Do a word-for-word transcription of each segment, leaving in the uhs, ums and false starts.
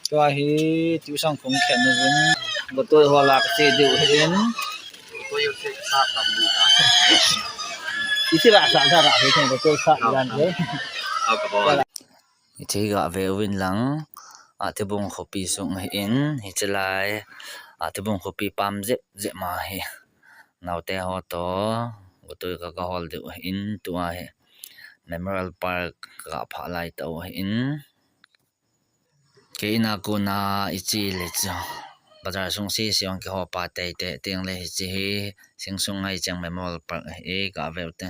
Tua hi tuition kong khen uvin, Gotoi hol a kache diu ahin. Iti la sa la hi kong Gotoi sa lan le. Hiche gave uvin lang, Atibung khopi sung ahin, hiche lai, Atibung khopi pam jep jep ma hi. Naote ho toh, Gotoi ka, kahol diu ahin, tua hi Memorial Park kaga phah lai tau ahin. Kei in a kona iche le chu bazar sung sese hung kiho pa teitei teng le hiche hi Singsungai Cheng Memorial Park hi kave u te.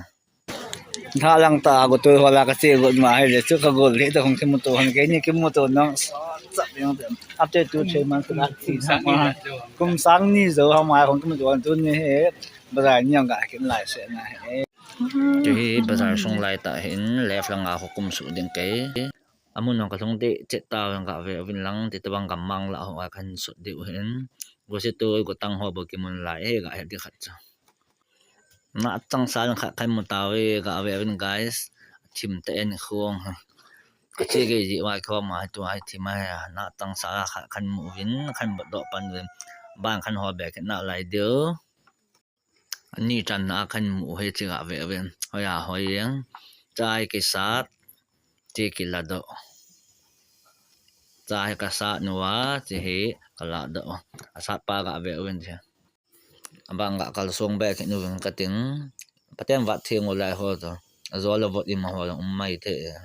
Lha lang tah a Gotoi hol a kache got ma hile chu kagol le ta hung kimuto hon, keini kimuto nang sa chap jeng te. After two three months la ti sa ma. Kum sang ni jou ham a hung kimuto hon, tuni hi bazar ni jong ga kin lai se na hi. Chu hi bazar sung lai tah hin left lang a kho kum suh ding kei. Amun jong kalhung deh chet tauve, gave uvin lang, ti tobang gammang lah ho a kahin sut diu ahin. Gose tu gotang ho bou kimun lai e, gahet ding khat chu. Nahtang sa khat kahin mu tauve, gave uvin guys. Thim tah in khong. Kache gei jeh uva khom a, tua hi thim a, nahtang sa khat kahin mu uvin, kahin bot doh pan uvin. Ban kahin hol be kit nalai diu. Ani channa a kahin mu hi chu gave uvin. Hoiya hoi jeng. Chai kisat. Ti kiladoh. Chai kasat uva, ti hi kaladoh. Asat pa gave uvin chu. Abang ga kalsong be kit uvin kating. Pathen vat theng u lai ho toh. Ajol a vot ima ho um mai thei.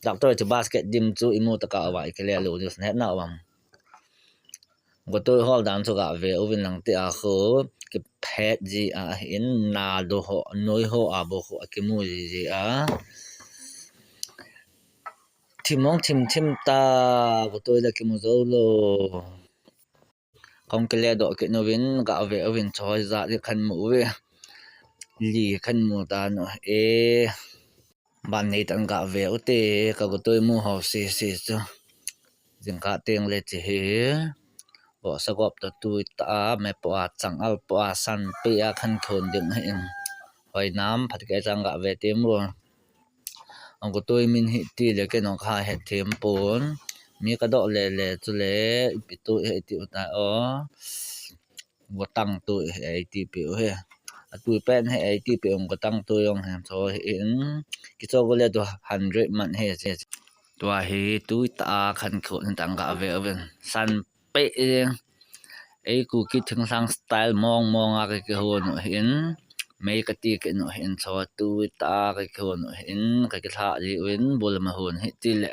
Doctor chu basket dim chu imu tah a va ikile lou news net na uvam. Gotoi hol dan chu gave uvin lang ti a khu kiphet ji ahin, nado ho, noi ho a bou khu akimu ji ji a. Thim hung thim thim ta, gotoi la kimu jou lou. Kong kile doh kit uvin, gave uvin choi ja di kahin mu uve. Li kahin mu ta nu e. Ban nei tah in gave u te, ka gotoi mu ho sese chu. Jingkah teng le chu hi. Vohsa gop toh tui tah a, me po a, chang al po a, san pe a, kahin khon ding ahin. Hoi nam, phat kei chang gave te mu. Gotoi min hi ti le kei jong kahe them pon. Mi kadoh le le chule, ipi tui hi ti u ta o. Gotang tui hi eiti pi u hi. Atui pen hi eiti pi u, gotang tui jong hi cho hi in. Kicho go le tu hundred man hi che. Tua hi tui tah a kahin khon hi tang gave uvin. San pe e. Ei Kuki thingsang style mong mong a kakihon u hin. Mei kati kit u hin, cho tui tah a kakihon u hin. Kakilha ji uvin, bul ma hon hi ti le.